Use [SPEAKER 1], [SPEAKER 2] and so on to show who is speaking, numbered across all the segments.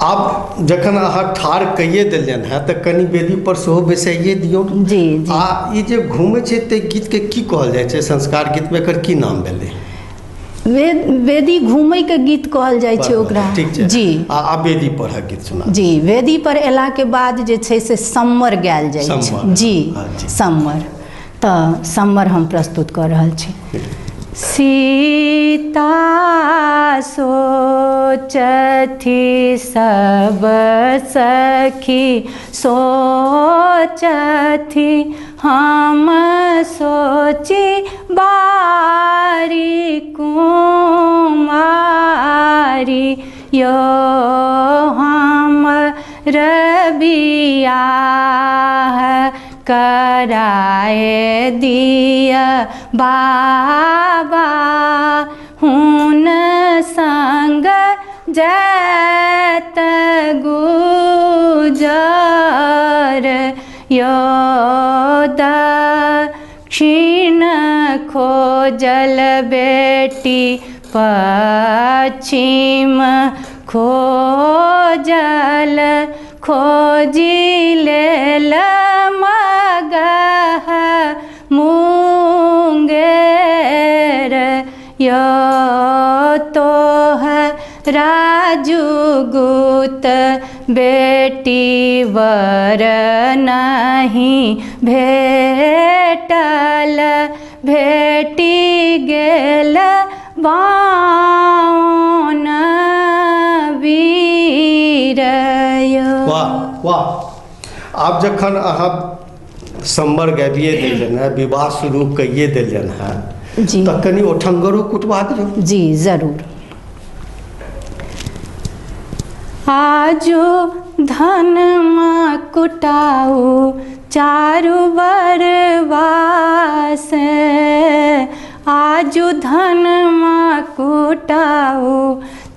[SPEAKER 1] आब जखन अहाँ ठाढ़ कइए देलियनि हेँ तऽ कनि वेदी पर सेहो बैसाइए दियौ।
[SPEAKER 2] जी जी।
[SPEAKER 1] आ ई जे घूमै छै ताहि गीतके की कहल जाइ छै? संस्कार गीतमे एकर की नाम भेलै?
[SPEAKER 2] वेदी घूमैके गीत कहल जाइ छै ओकरा।
[SPEAKER 1] ठीक छै।
[SPEAKER 2] जी।
[SPEAKER 1] आ आब वेदी परहक गीत सुना।
[SPEAKER 2] जी, वेदी पर एलाके बाद जे छै से सम्मर गायल जाइ छै।
[SPEAKER 1] सम्मर।
[SPEAKER 2] जी,
[SPEAKER 1] हँ, जी।
[SPEAKER 2] सम्मर। तऽ सम्मर हम प्रस्तुत कऽ रहल छी। सीता सोचथि सब सखी सोचथि, हम सोची बारी कुमारी, यो हम बियाह कराए दिया बाबा, हुन संग जैत गुजर, यो दक्षिण खोजल बेटी पश्चिम खोजल, खोजी लेल मगह मुंगेर, यो तोह राजुगुत बेटी वर नहीं भेटल, भेटी गेल बाउन वीर।
[SPEAKER 1] वाह वाह। आब जखन अहाँ सम्बर गाबिए देलियनि हेँ, विवाह शुरू कइए देलियनि हेँ,
[SPEAKER 2] जी,
[SPEAKER 1] तऽ कनि ओठङ्गरो कुटबा दियौ।
[SPEAKER 2] जी जरूर। आजो धन कुटाऊ चारु बरवास, आजु धन कुटाऊ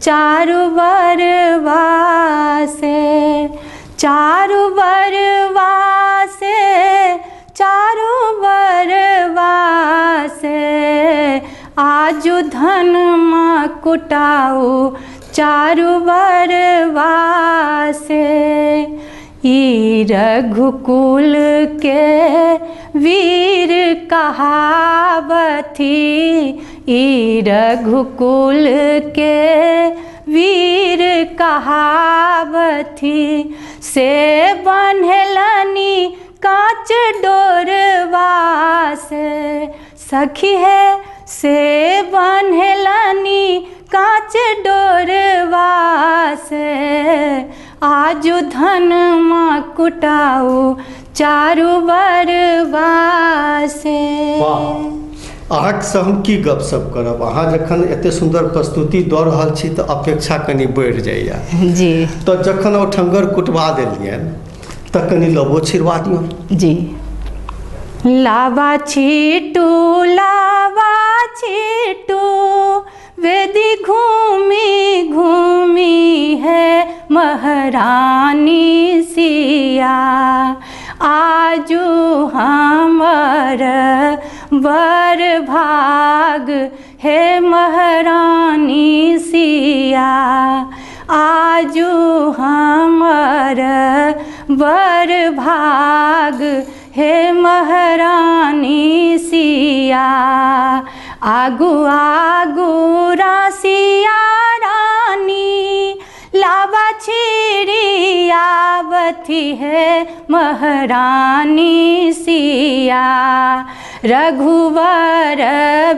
[SPEAKER 2] चारु बरवासे, चारु बरवासे, चारु बरवासे, आजु धन कुटाऊ चारु बरवासे। ई रघुकुल के वीर कहावथि, ई रघुकुल के वीर कहावथि, से बन्हलनि काँच डोरवा से, सखी है से बन्हलनि काँच डोरवा से, आजु धन कुटाऊ चारु बरवा से।
[SPEAKER 1] वाह। अहाँसँ हम की गपशप करब? अहाँ जखन एते सुन्दर प्रस्तुति दऽ रहल छी तऽ अपेक्षा कनि बढ़ि जाइए।
[SPEAKER 2] जी।
[SPEAKER 1] तऽ जखन ओठङ्गर कुटबा देलियनि तऽ कनि लबो छिड़वा दियौ।
[SPEAKER 2] जी। लावा छीटू लावा छीटू वेदी घूमी घूमी है महारानी सिया, आजू हमर बर भाग हे महारानी सिया, आजू हमर बर भाग हे महारानी सिया, आगू आगू रासिया रानी लावा छिड़ियावती है महारानी सिया, रघुवर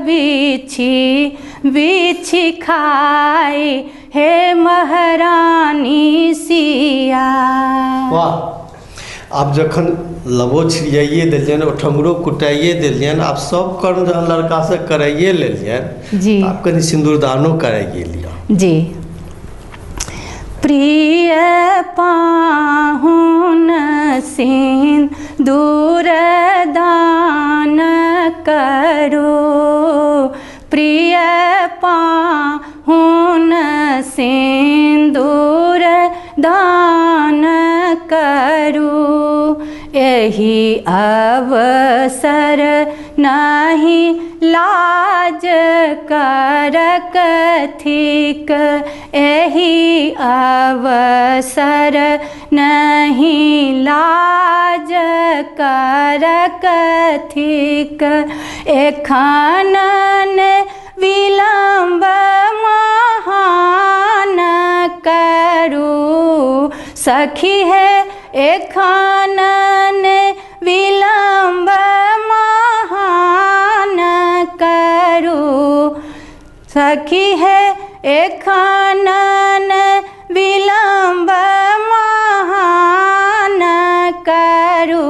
[SPEAKER 2] बिछि बिछि खाए हे महारानी सिया।
[SPEAKER 1] वाह। आब जखन लबो छिड़ियाइए देलियनि, ओठङ्गरो कुटाइए देलियनि, आब सब कर्म जहन लड़कासँ कराइए लेलियनि,
[SPEAKER 2] जी,
[SPEAKER 1] आब कनि सिन्दूरदानो कराइए लिअ।
[SPEAKER 2] जी। प्रिय पाहुन सिन्दूर दान करो, प्रिय पाहुन सिन्दूर दान करू, एहि अवसर नहि लाज करक थिक, एहि अवसर नहि लाज करक थिक। एखन विलम्ब महान करू सखी हे, एखन विलम्ब महान करू सखी हे, एखन विलम्ब महान करू।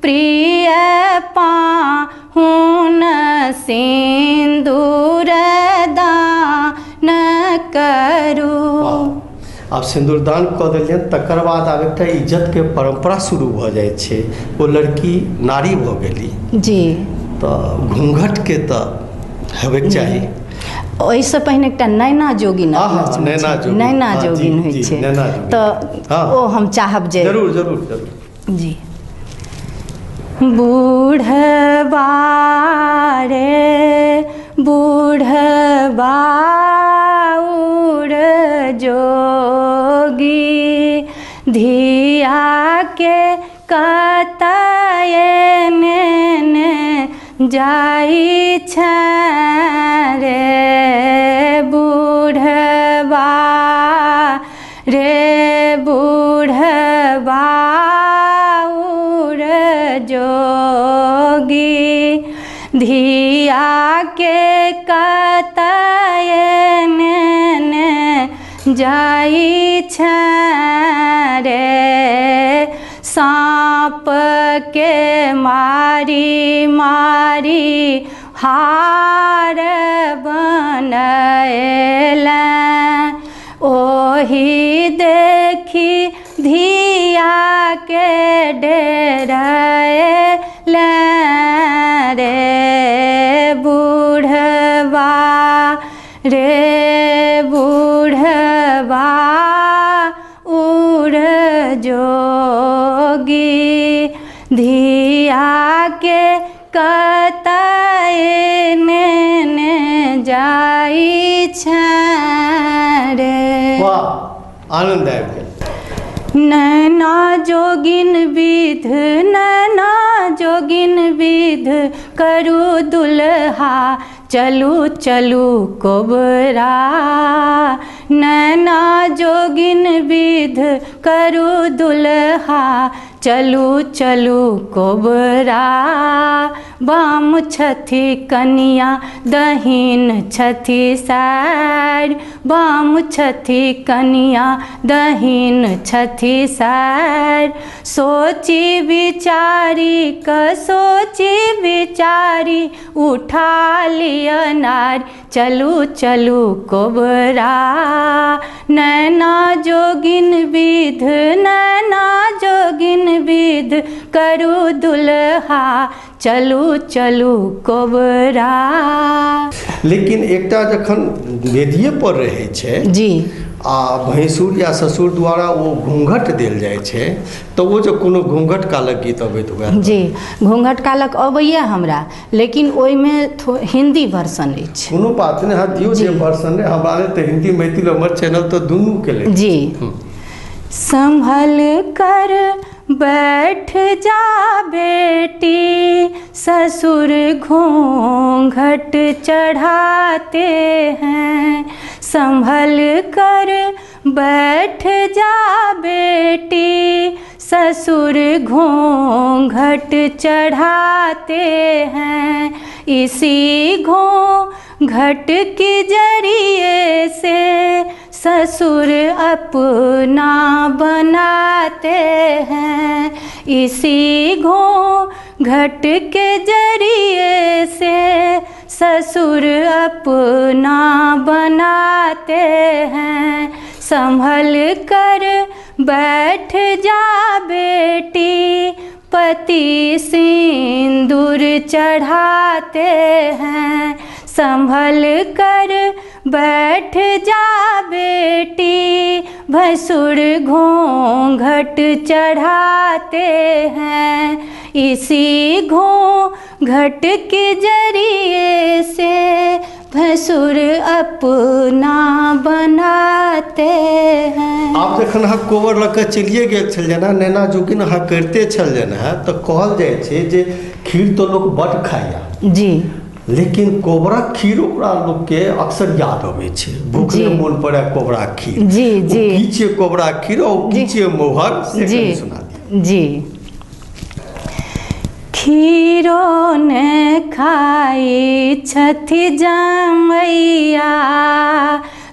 [SPEAKER 2] प्रिय पाहुन सिन्दूर दान करू।
[SPEAKER 1] आब सिन्दूरदान कऽ देलियनि, तकर बाद आब एकटा इज्जतके परम्परा शुरू भऽ जाइ छै। ओ लड़की नारी भऽ गेली
[SPEAKER 2] जी,
[SPEAKER 1] तऽ घूँघटके तऽ हेबेके चाही।
[SPEAKER 2] ओहिसँ पहिने एकटा नैना जोगिन, नैना जोगिन होइ छै, तऽ ओ हम चाहब जे
[SPEAKER 1] जरूर जरूर जरूर
[SPEAKER 2] जी। बूढ़बा रे बूढ़बा उड़ जोगी, धिया के कतय नेने जाइ छै रे बूढ़बा रे बूढ़बा उड़ जोगी, धिया के कतय नेने जाइ छै रे। साँप के मारी मारी हार बनैले, ओही देखी धिया के डेरैले रे बूढ़बा रे बूढ़बा उड़ जोगी, धिया के कतय नेने जाइ छै रे।
[SPEAKER 1] वाह, आनंद आबि गेल।
[SPEAKER 2] नैना जोगिन विध, नैना जोगिन विध करू दुल्हा, चलू चलू कोबरा। नैना जोगिन विध करू दुल्हा, चलू चलू कोबरा। बाम छथि कनिया दहिन छथि सार, बाम छथि कनिया दहिन छथि सार। सोची विचारी क सोची विचारी उठा लिअ नार, चलू चलू कोबरा। नैना जोगिन विध, नैना जोगिन विध करू दुल्हा, चलू चलू कोबरा।
[SPEAKER 1] लेकिन एकटा जखन वेदिये पर रहै छै
[SPEAKER 2] जी,
[SPEAKER 1] आ भैंसुर या ससुर द्वारा ओ घूँघट देल जाइ छै, तऽ ओ जे कोनो घूँघट कालक गीत अबैत हुए।
[SPEAKER 2] जी, घूँघट कालक अबैया हमरा, लेकिन ओहिमे हिंदी वर्सन अछि।
[SPEAKER 1] कोनो बात नहि, अहाँ दियौ जे वर्सन। हमरा तऽ हिंदी मैथिली हमर चैनल तऽ दुनू के लेल।
[SPEAKER 2] जी। संभल कर बैठ जा बेटी, ससुर घूंघट चढ़ाते हैं। संभल कर बैठ जा बेटी, ससुर घूंघट चढ़ाते हैं। इसी घूंघट के जरिए से ससुर अपना बनाते हैं। इसी घूंघट के जरिए से ससुर अपना बनाते हैं। संभल कर बैठ जा बेटी, पति सिंदूर चढ़ाते हैं। संभल कर बैठ जा बेटी, भैंसुर घूंघट चढ़ाते हैं, इसी घूंघट के जरिए से भैंसुर अपना बनाते हैं।
[SPEAKER 1] आब जखन अहाँ कोबर लऽ कऽ चलिए गेल छल जेना नैना जोगिन अहाँ करिते छल जेना, तऽ कहल जाइ छै जे खीर तऽ लोक बड्ड खाइया
[SPEAKER 2] जी,
[SPEAKER 1] लेकिन कोबराक खीर ओकरा लोकके अक्सर याद अबै छै, भूखले मोन पड़े कोबराक खीर।
[SPEAKER 2] जी जी,
[SPEAKER 1] की छियै कोबराक खीर और की छियै मोहर, से कनि सुना दिअ।
[SPEAKER 2] जी, खीरो ने खाई छथि जमैया,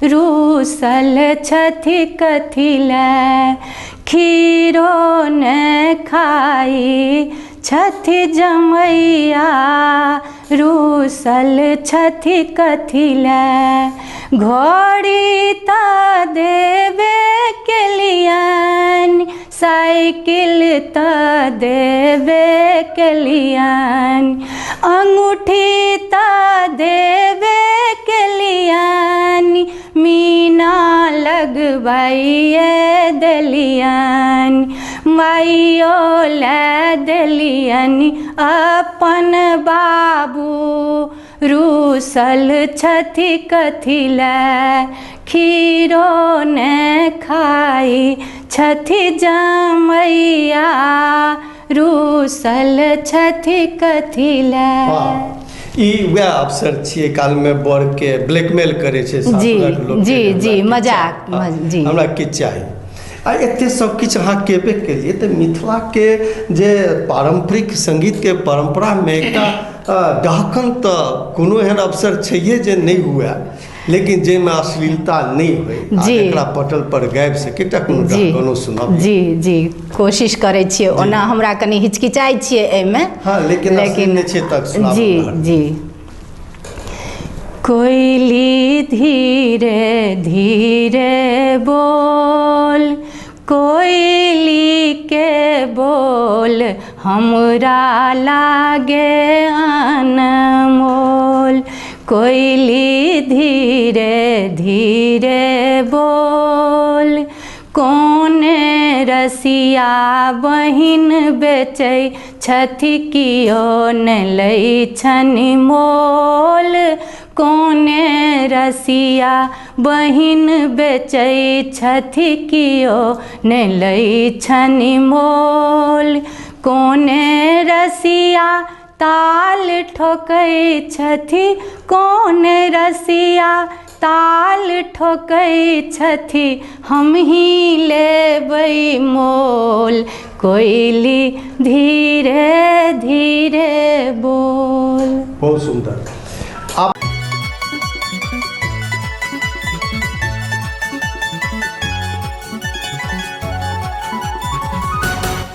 [SPEAKER 2] रूसल छथि कथिले, खीरो ने खाई छथि जमैया, रूसल छथि कथिले, घोड़ी त देबे केलियन, साइकिल त देबे केलियन, अंगूठी त देबे केलियन, मीना लगबाइए देलियन, माइयो ले देलियन अपन बाबू, रूसल छथि कथिले, खीरो ने खाई छथि जमैया, रूसल छथि कथिले।
[SPEAKER 1] ई वएह अवसर छियै कालमे बर के ब्लैकमेल करै छै सासुरक लोक।
[SPEAKER 2] जी जी, मजाक जी,
[SPEAKER 1] हमरा किछु चाही। आ एते सब किछु अहाँ केबे केलियै तऽ मिथिलाके जे पारम्परिक सङ्गीतके परम्परामे एकटा डहकन तऽ कोनो एहन अवसर छैहे जे नहि हुए, लेकिन जाहिमे अश्लीलता नहि होइ, एकरा पटल पर गाबि सकै, एकटा कोनो डहकनो सुनब।
[SPEAKER 2] जी जी, कोशिश करै छियै, ओना हमरा कनि हिचकिचाइ छियै एहिमे।
[SPEAKER 1] हँ, लेकिन लेकिन छै तक।
[SPEAKER 2] जी जी। कोयली धीरे धीरे बोल, कोयली के बोल हमरा लागे अनमोल, कोयली धीरे धीरे बोल, कौन रसिया बहिन बेचै छथि कियो ने लै छनि मोल, कौन रसिया बहिन बेचै छथि कियो ने लै छनि मोल, कौन रसिया ताल ठोकै छथि, कौन रसिया ताल ठोकै छथि, हमही लेबै मोल, कोयली धीरे धीरे बोल।
[SPEAKER 1] बहुत सुंदर।